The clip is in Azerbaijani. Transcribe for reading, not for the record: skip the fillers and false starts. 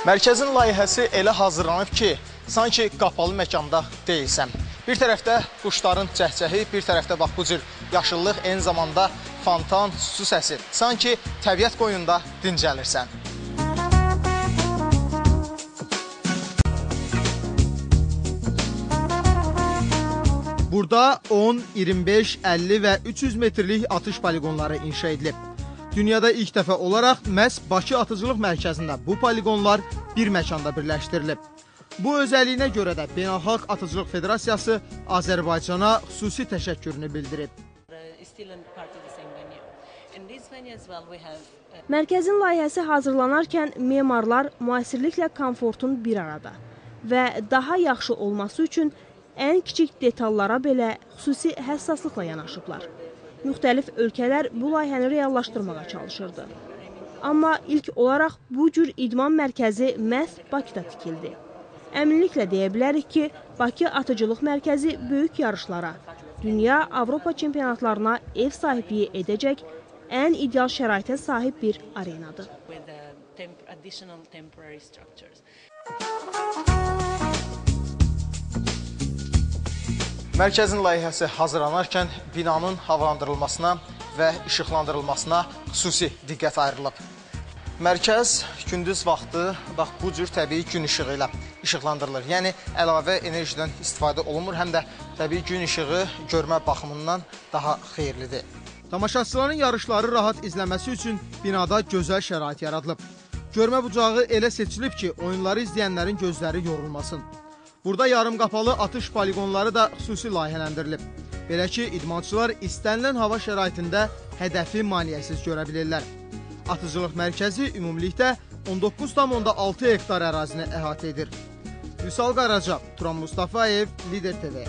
Mərkəzin layihəsi elə hazırlanıb ki, sanki qapalı məkanda deyilsən. Bir tərəfdə quşların cəhcəhi, bir tərəfdə bax bu cür yaşıllıq, eyni zamanda fontan, su səsi. Sanki təbiət qoynunda dincəlirsən. Burada 10, 25, 50 və 300 metrlik atış poliqonları inşa edilib. Dünyada ilk dəfə olaraq məhz Bakı Atıcılıq Mərkəzində bu poliqonlar bir məkanda birləşdirilib. Bu özəlliyinə görə də Beynəlxalq Atıcılıq Federasiyası Azərbaycana xüsusi təşəkkürünü bildirib. Mərkəzin layihəsi hazırlanarkən memarlar müasirliklə komfortun bir arada və daha yaxşı olması üçün ən kiçik detallara belə xüsusi həssaslıqla yanaşıblar. Müxtəlif ölkələr bu layihəni reallaşdırmağa çalışırdı. Amma ilk olaraq bu cür idman mərkəzi məhz Bakıda tikildi. Əminliklə deyə bilərik ki, Bakı Atıcılıq Mərkəzi böyük yarışlara, dünya, Avropa çempionatlarına ev sahibliyi edəcək ən ideal şəraitə sahib bir arenadır. Mərkəzin layihəsi hazırlanarkən binanın havalandırılmasına və işıqlandırılmasına xüsusi diqqət ayrılıb. Mərkəz gündüz vaxtı bax bu cür təbii gün işığı ilə işıqlandırılır. Yəni əlavə enerjidən istifadə olunmur, həm də təbii gün işığı görmə baxımından daha xeyirlidir. Tamaşaçıların yarışları rahat izləməsi üçün binada gözəl şərait yaradılıb. Görmə bucağı elə seçilib ki, oyunları izləyənlərin gözləri yorulmasın. Burada yarımqapalı atış poliqonları da xüsusi layihələndirilib. Belə ki, idmançılar istənilən hava şəraitində hədəfi maneəsiz görə bilirlər. Atıcılıq mərkəzi ümumilikdə 19,6 hektar ərazini əhatə edir. Vüsal Qaraca, Turan Mustafayev, Lider TV.